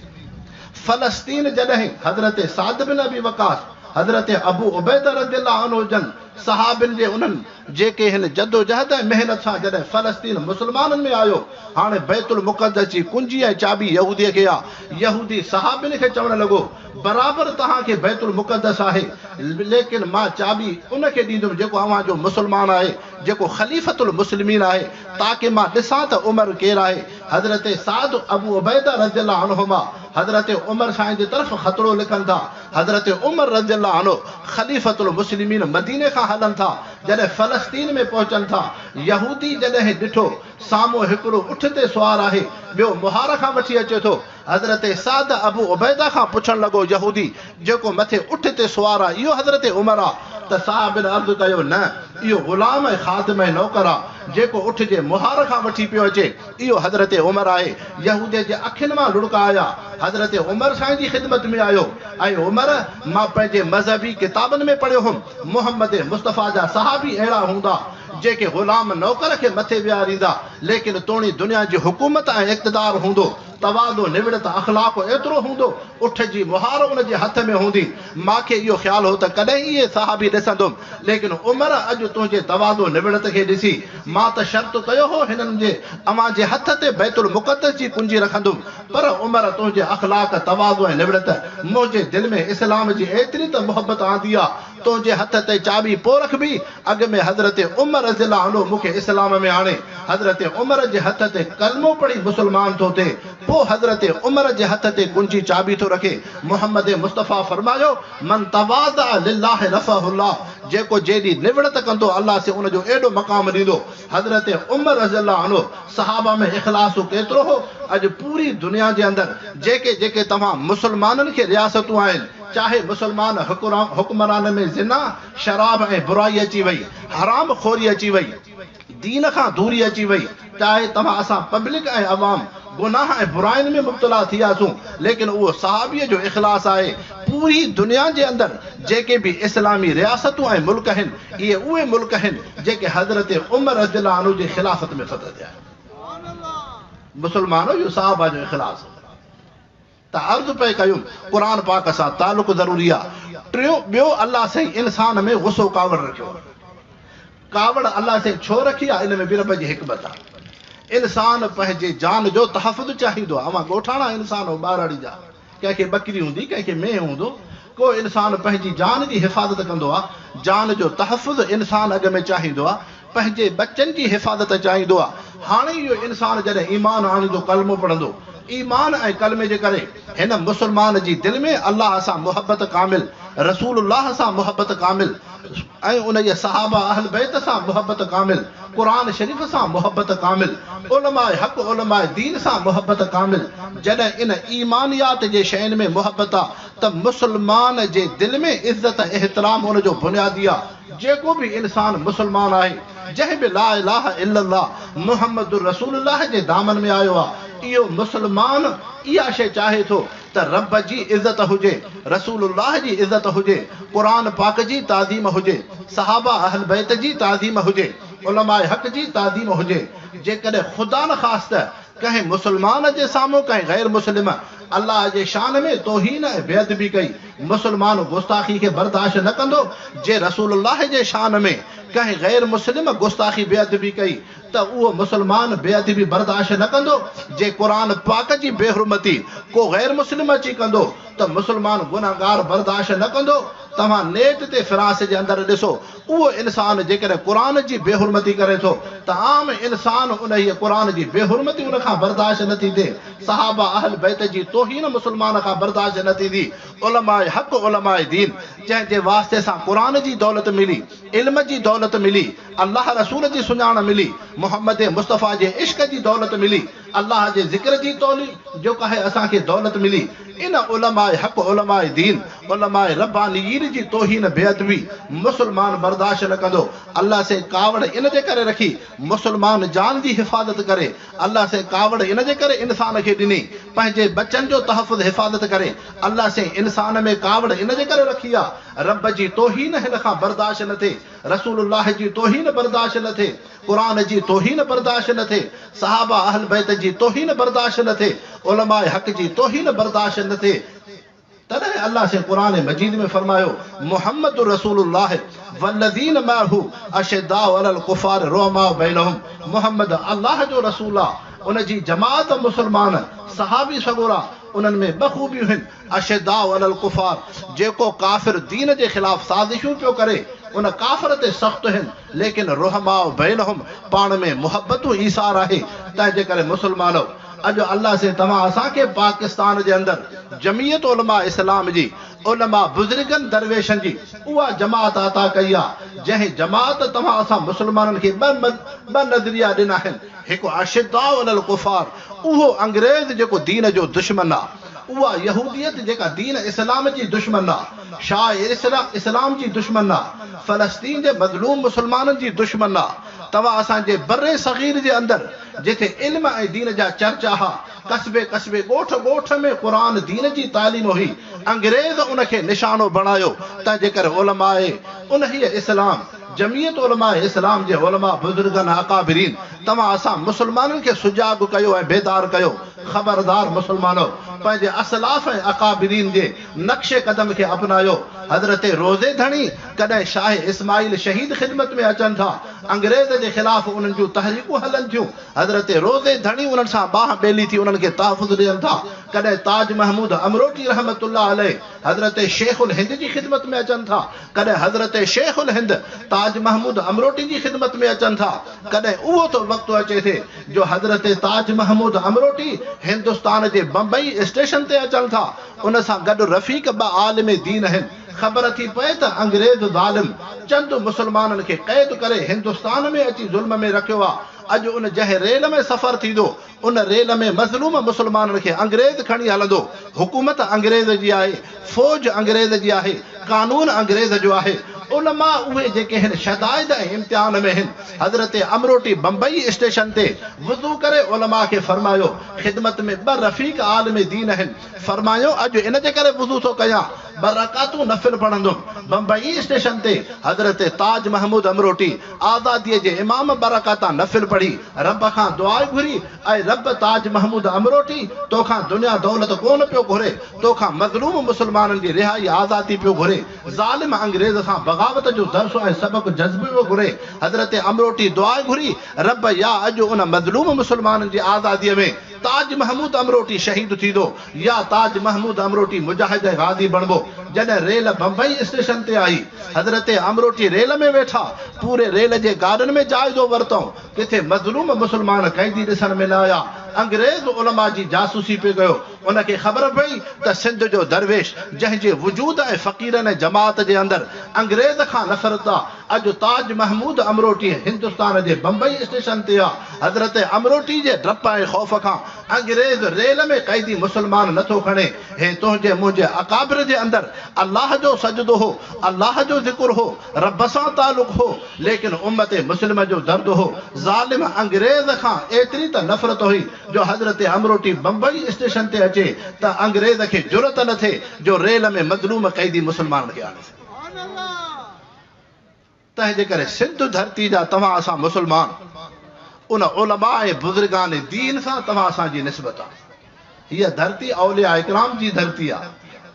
فلسطين جڏهن حضرت سعد بن ابي وقاص، حضرت ابو عبيده رضي الله عنه جن صحابين جي انهن جيڪي هن جدوجهد ۽ محنت سان جڏهن فلسطين مسلمانن ۾ آيو، هاڻي بيت المقدس جي ڪنجي ۽ چاٻي يهودي کي آ، يهودي صحابين کي چوڻ لڳو، برابر توهان کي بيت المقدس آهي، ليڪن مان چاٻي ان کي ڏيندم جيڪو اوهان جو مسلمان آهي، جيڪو خليفة المسلمين آهي، تاڪه مان ڏسان ته عمر ڪير آهي. حضرت سعد ابو عبيده رضي الله عنهما حضرت عمر سائين جي طرف خطڙو لکن ٿا. حضرت عمر رضي الله عنه خليفة المسلمين مديني کان هلن ٿا، جڏهن فلسطين ۾ پهچن ٿا، يهودي جڏهن ڏٺو سامهون هڪڙو اٺ تي سوار آهي، ٻيو مهار کان وٺي اچي ٿو، حضرت سعد ابو عبيده کان پڇڻ لڳو، يهودي جيڪو مٿي اٺ تي سوار آ، اهو حضرت عمر آ؟ ته صحابين عرض ڪيو، نه، اهو غلام ۽ خادم ۽ نوڪر آ، جيڪو اٺ جي مهار کان وٺي پيو اچي. اهو حضرت عمر آهي. يهودي جي اکين مان لڙڪ آيا. حضرت عمر سائين جي خدمت ۾ آيو. اي عمر! مان پنهنجي مذهبي ڪتابن ۾ پڙهيو هوم، محمد مصطفيٰ جا صحابي اهڙا هوندا، جيڪي غلام نوڪر کي مٿي ويهاريندا، ليڪن توڻي دنيا جي حڪومت ۽ اقتدار هوندو، تواضع، نوڙت، اخلاق ايترو هوندو، اٺ جي مهار ان جي هٿ ۾ هوندي. مان کي اهو خيال هو ته ڪڏهن اهي صحابي ڏسندم، ليڪن عمر اڄ تنهنجي تواضع، نوڙت کي ڏسي، مان ته شرط ڪيو هو هنن جي اوهان جي هٿ تي بيت المقدس جي ڪنجي رکندم، پر عمر تنهنجي اخلاق، تواضع ۽ نوڙت منهنجي دل ۾ اسلام جي ايتري ته محبت آندي آ، تنهنجي هٿ تي چاٻي پوء رکبي، اڳ ۾ حضرت عمر رضي الله عنه مون کي اسلام ۾ آڻي، حضرت عمر جي هٿ تي ڪلمو پڙهي مسلمان ٿو ٿئي، پوء حضرت عمر جي هٿ تي ڪنجي چاٻي ٿو رکي، محمد مصطفيٰ فرمايو، من تواضع لله رفعه الله، جيڪو جيڏي نوڙت ڪندو الله سي ان جو ايڏو مقام ڏيندو. حضرت عمر رضي الله عنه صحابه ۾ اخلاص ڪيترو هو، اڄ پوري دنيا جي اندر جيڪي جيڪي توهان مسلمانن کي رياستون آهن، چاهي مسلمان حڪمرانن ۾ زنا، شراب ۽ برائي اچي وئي، حرام خوري اچي وئي، دين کان دوري اچي وئي، چاهي توهان اسان پبلڪ ۽ عوام گناهه ۽ براين ۾ مبتلا ٿي وياسون، ليڪن اهو صحابيء جو اخلاص آهي، پوري دنيا جي اندر جيڪي به اسلامي رياستون ۽ ملڪ آهن، اهي اهي ملڪ آهن جيڪي حضرت عمر رضي الله عنه جي خلافت ۾ فتح ٿيا آهن. مسلمانو اهو صحابه جو اخلاص هو. ته عرض پئي ڪيم، قرآن پاڪ سان تعلق ضروري آ. ٽيون، ٻيو الله سائين انسان ۾ غصو ڪاوڙ رکيو آ. ڪاوڙ الله سائين ڇو رکي آ ان ۾ به رب جي حڪمت آ. انسان پنهنجي جان جو تحفظ چاهيندو آ. اوهان ڳوٺاڻا انسان هو ٻهراڙي جا. ڪنهن کي ٻڪري هوندي ڪنهن کي مينهن هوندو. ڪو انسان پنهنجي جان جي حفاظت ڪندو آ. جان جو تحفظ انسان اڳ ۾ چاهيندو آ. پنهنجي ٻچن جي حفاظت چاهيندو آ. هاڻي اهو انسان جڏهن ايمان آڻيندو ڪلمو پڙهندو ايمان ۽ ڪلمي جي ڪري هن مسلمان جي دل ۾ الله سان محبت ڪامل، رسول الله سان محبت ڪامل ۽ انهيء صحابه اهل بيت سان محبت ڪامل، قرآن شريف سان محبت ڪامل، علماء حق علماء دين سان محبت ڪامل، جڏهن ان ايمانيات جي شين ۾ محبت آ ته مسلمان جي دل ۾ عزت ۽ احترام ان جو بنيادي آ. جيڪو به انسان مسلمان آهي، جنهن به لا اله الا الله محمد رسول الله جي دامن ۾ آيو آ، اهو مسلمان اها شيء چاهي ٿو ته رب جي عزت هجي، رسول الله جي عزت هجي، قرآن پاڪ جي تعظيم هجي، صحابه اهل بيت جي تعظيم هجي، علماء حق جي تعظيم هجي، جيڪڏهن خدا نخواسته ڪنهن مسلمان جي سامهون ڪنهن غير مسلم الله جي شان ۾ توهين ۽ بي ادبي ڪئي، مسلمان گستاخي کي برداشت نه ڪندو، جي رسول الله جي شان ۾ ڪنهن غير مسلم گستاخي بي ادبي ڪئي ته اهو مسلمان بي ادبي برداشت نه ڪندو، جي قرآن پاڪ جي بي حرمتي ڪو غير مسلم اچي ڪندو ته مسلمان گنهگار برداشت نه ڪندو، توهان نيٽ تي فرانس جي اندر ڏسو اهو انسان جيڪڏهن قرآن جي بي حرمتي ڪري ٿو ته عام انسان انهيء قرآن جي بي حرمتي ان کان برداشت نه ٿيندي، صحابه اهل بيت جي توهين مسلمان کان برداشت نه ٿيندي، علماء حق علماء دين جنهن جي واسطي سان قرآن جي دولت ملي، علم جي دولت ملي، الله رسول جي سڃاڻ ملي، محمد مصطفيٰ جي عشق جي دولت ملي، الله جي ذڪر جي تولي جيڪا آهي اسان کي دولت ملي ان علماء حق علماء دين علماء ربانيين جي توهين بي ادبي مسلمان برداشت نه ڪندو الله سين ڪاوڙ ان جي ڪري رکي مسلمان جان جي حفاظت ڪري الله سين ڪاوڙ ان جي ڪري انسان کي ڏني پنهنجي ٻچن جو تحفظ حفاظت ڪري الله سين انسان ۾ ڪاوڙ ان جي ڪري رکي آ رب جي توهين هن کان برداشت نه ٿئي رسول الله جي توهين برداشت نه ٿئي قرآن جي توهين برداشت نه ٿئي، صحابه اهل بيت جي توهين برداشت نه ٿئي، علماء حق جي توهين برداشت نه ٿئي، تڏهن الله سائين قرآن مجيد ۾ فرمايو، محمد رسول الله والذين معه اشداء علي الڪفار رحماء بينهم محمد الله جو رسول آ، ان جي جماعت مسلمان صحابي سڳورا انهن ۾ ٻه خوبيون هن، اشداء علي الڪفار جيڪو ڪافر دين جي خلاف سازشون پيو ڪري ان ڪافر تي سخت هن، ليڪن رحماء بينهم پاڻ ۾ محبت و ايثار آهي، تنهن جي ڪري مسلمانؤ! اڄ الله سائين توهان اسان کي پاڪستان جي اندر جمعيت علماء اسلام جي علماء بزرگن درويشن جي اها جماعت عطا ڪئي آ جنهن جماعت توهان اسان مسلمانن کي ٻه نظريا ڏنا آهن هڪ اشداء علي الڪفار اهو انگريز جيڪو دين جو دشمن آ اها يهوديت جيڪا دين اسلام جي دشمن آ، شاعر اسلام جي دشمن آ، فلسطين جي مظلوم مسلمانن جي دشمن آ، توهان اسان جي بر صغير جي اندر جتي علم ۽ دين جا چرچا ها، قصبي قصبي ڳوٺ ڳوٺ ۾ قرآن دين جي تعليم هئي، انگريز ان کي نشانو بڻايو، تنهن جي ڪري علماء انهيء اسلام، جمعيت علماء اسلام جي علماء بزرگن اڪابرين توهان اسان مسلمانن کي سجاڳ ڪيو ۽ بيدار ڪيو، خبردار مسلمانو! پنهنجي اسلاف ۽ اڪابرين جي نقش قدم کي اپنايو. حضرت روضي ڌڻي ڪڏهن شاهه اسماعيل شهيد خدمت ۾ اچن ٿا، انگريز جي خلاف انهن جون تحريڪون هلن ٿيون، حضرت روضي ڌڻي انهن سان ٻانهن ٻيلي ٿي انهن کي تحفظ ڏين ٿا، ڪڏهن تاج محمود امروٽي رحمة الله عليه حضرت شيخ الهند جي خدمت ۾ اچن ٿا، ڪڏهن حضرت شيخ الهند تاج محمود امروٽي جي خدمت ۾ اچن ٿا، ڪڏهن اهو ٿو وقت اچي ٿي جو حضرت تاج محمود امروٽي هندستان جي بمبئي اسٽيشن تي اچن ٿا، ان سان گڏ رفيق ٻه عالم دين هن، خبر ٿي پئي ته انگريز ظالم چند مسلمانن کي قيد ڪري هندستان ۾ اچي ظلم ۾ رکيو آ. اڄ ان جنهن ريل ۾ سفر ٿيندو، ان ريل ۾ مظلوم مسلمانن کي انگريز کڻي هلندو. حڪومت انگريز جي آهي، فوج انگريز جي آهي، قانون انگريز جو آهي. علماء اهي جيڪي هن شدائد ۽ امتحان ۾ هن. حضرت امروٽي بمبئي اسٽيشن تي وضو ڪري علماء کي فرمايو، خدمت ۾ ٻه رفيق عالم دين هن. فرمايو، اڄ ان جي ڪري وضو ٿو ڪيان، ٻه رڪعتون نفل پڙهندم. بمبئي اسٽيشن تي حضرت تاج محمود امروٽي آزاديء جي امام ٻه رڪعتان نفل پڙهي رب کان دعا گهري، اي رب تاج محمود امروٽي توکان دنيا دولت ڪونه پيو گهري، توکان مظلوم مسلمانن جي رهائي آزادي پيو گهري، ظالم انگريز سان بغاوت جو درس ۽ سبق جذب پيو گهري. حضرت امروٽي دعا گهري، رب يا اڄ ان مظلوم مسلمانن جي آزاديء ۾ تاج محمود امروٽي شهيد ٿيندو يا تاج محمود امروٽي مجاهد ۽ غازي بڻبو. جڏهن ريل بمبئي اسٽيشن تي آئي، حضرت امروٽي ريل ۾ ويٺا، پوري ريل جي گاڏن ۾ جائزو ورتائون، ڪٿي مظلوم مسلمان قيدي ڏسڻ ۾ نه آيا. انگريز علماء جي جاسوسي پئي ڪيو. ان کي خبر پئي ته سنڌ جو درويش جنهن جي وجود ۽ فقيرن ۽ جماعت جي اندر انگريز کان نفرت آ، اڄ تاج محمود امروٽي هندستان جي بمبئي اسٽيشن تي آ. حضرت امروٽي جي ڊپ ۽ خوف کان انگريز ريل ۾ قيدي مسلمان نه ٿو کڻي. هي تنهنجي منهنجي اڪابر جي اندر الله جو سجدو هو، الله جو ذڪر هو، رب سان تعلق هو، ليڪن امت مسلمه جو درد هو. ظالم انگريز کان ايتري ته نفرت هئي جو حضرت امروٽي بمبئي اسٽيشن تي اچي ته انگريز کي جرئت نه ٿئي جو ريل ۾ مظلوم قيدي مسلمانن کي آڻي سگهي. تنهن جي ڪري سنڌ ڌرتي جا توهان اسان مسلمان ان علماء ۽ بزرگان دين سان توهان اسان جي نسبت آ. هيء ڌرتي اولياء اڪرام جي ڌرتي آ،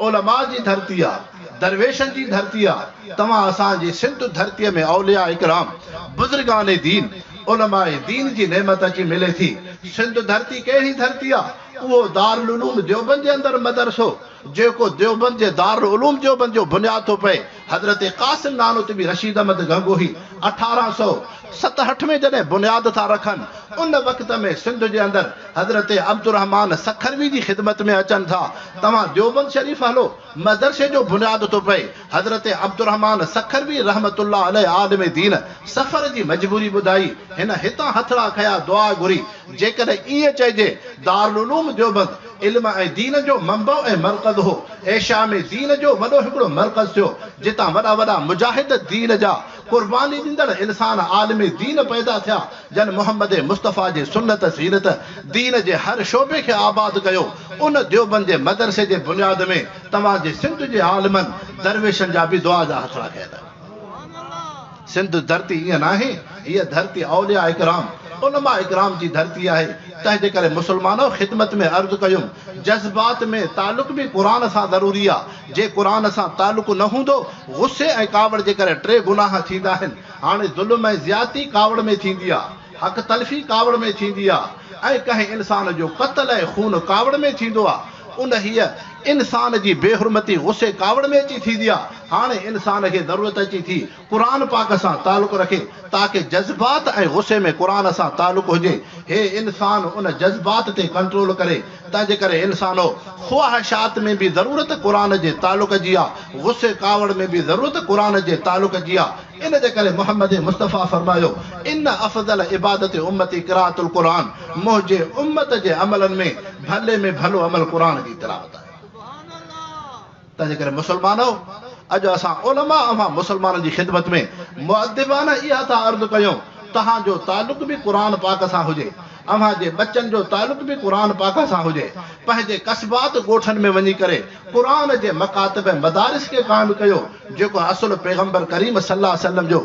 علماء جي ڌرتي آ، درويشن جي ڌرتي آ، توهان اسان جي سنڌ ڌرتيء ۾ اولياء اڪرام، بزرگان دين، علماء دين جي نعمت اچي ملي ٿي. سنڌ ڌرتي ڪهڙي ڌرتي آ؟ اهو دارالعلوم ديوبند جي اندر مدرسو، جيڪو ديوبند جي دارالعلوم ديوبند جو بنياد ٿو پئي. حضرت قاسم نانوتوي رشيد احمد گنگوهي 1867 ۾ جڏهن بنياد ٿا رکن، ان وقت ۾ سنڌ جي اندر حضرت عبدالرحمان سکروي جي خدمت ۾ اچن ٿا. توهان ديوبند شريف هلو، مدرسي جو بنياد ٿو پئي. حضرت عبدالرحمان سکروي رحمة الله عليه عالم دين سفر جي مجبوري ٻڌائي. هن هتان هٿڙا کنيا دعا گهري. جيڪڏهن ائين چئجي دارالعلوم ديوبند علم ۽ دين جو منبع ۽ مرڪز هو. ايشيا ۾ دين جو وڏو هڪڙو مرڪز ٿيو، جتان وڏا وڏا مجاهد دين جا قرباني ڏيندڙ انسان عالم دين پيدا ٿيا، جن محمد مصطفيٰ جي سنت سيرت دين جي هر شعبي کي آباد ڪيو. ان ديوبند جي مدرسي جي بنياد ۾ توهان جي سنڌ جي عالمن، درويشن جا به دعا جا هٿڙا کنيل آهن. سنڌ ڌرتي ائين ناهي، هيء ڌرتي اولياء اڪرام، علماء اڪرام جي ڌرتي آهي، تنهن جي ڪري مسلمانو خدمت ۾ عرض ڪيم، جذبات ۾ تعلق به قرآن سان ضروري آ، جي قرآن سان تعلق نه هوندو، غصي ۽ ڪاوڙ جي ڪري ٽي گناهه ٿيندا آهن، هاڻي ظلم ۽ زيادتي ڪاوڙ ۾ ٿيندي آ، حق تلفي ڪاوڙ ۾ ٿيندي آ ۽ ڪنهن انسان جو قتل ۽ خون ڪاوڙ ۾ ٿيندو آ. انهيء انسان جي بي حرمتي غصي ڪاوڙ ۾ اچي ٿيندي آ. هاڻي انسان کي ضرورت اچي ٿي قرآن پاڪ سان تعلق رکي تاڪه جذبات ۽ غصي ۾ قرآن سان تعلق هجي. هي انسان ان جذبات تي ڪنٽرول ڪري. تنهنجي ڪري انسانو! خواهشات ۾ به ضرورت قرآن جي تعلق جي آ، غصي ڪاوڙ ۾ به ضرورت قرآن جي تعلق جي آ. ان جي ڪري محمد مصطفيٰ فرمايو، ان افضل عبادت امتي قراءة القرآن، منهنجي امت جي عملن ۾ ڀلي ۾ ڀلو عمل قرآن جي تلاوت آهي. تنهنجي ڪري مسلمانؤ! اڄ اسان علماء اوهان مسلمانن جي خدمت ۾ مؤدبانه اها ٿا عرض ڪيون، توهان جو تعلق به قرآن پاڪ سان هجي، اوهان جي ٻچن جو تعلق به قرآن پاڪ سان هجي، پنهنجي قصبات ڳوٺن ۾ وڃي ڪري قرآن جي مڪاتب ۽ مدارس کي قائم ڪيو، جيڪو اصل پيغمبر ڪريم صلي الله عليه وسلم جو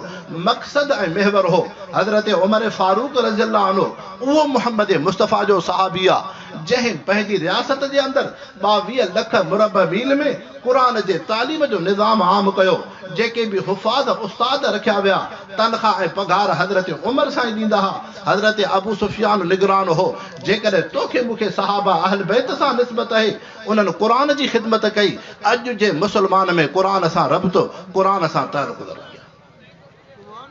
مقصد ۽ محور هو. حضرت عمر فاروق رضي الله عنه اهو محمد مصطفيٰ جو صحابي آ، جنهن پنهنجي رياست جي اندر 22 لک مربع ميل ۾ قرآن جي تعليم جو نظام عام ڪيو، جيڪي به حفاظ استاد رکيا ويا، تنخواه ۽ پگهار حضرت عمر سائين ڏيندا ها، حضرت ابو سفيان نگران هو، جيڪڏهن توکي مون کي صحابه اهل بيت سان نسبت اهي، انهن قرآن جي خدمت ڪئي، اڄ جي مسلمان ۾ قرآن سان ربط، قرآن سان تعلق ضروري آهي.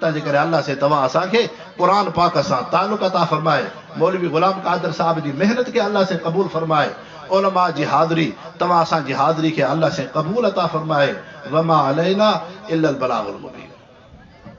تنهنجي ڪري الله سائين توهان اسان کي قرآن پاڪ سان تعلق عطا فرمائي، مولوي غلام قادر صاحب جي محنت کي الله سائين قبول فرمائي، علماء جي حاضري توهان اسان جي حاضري کي الله سائين قبول عطا فرمائي. وما علينا الا البلاغ المبين.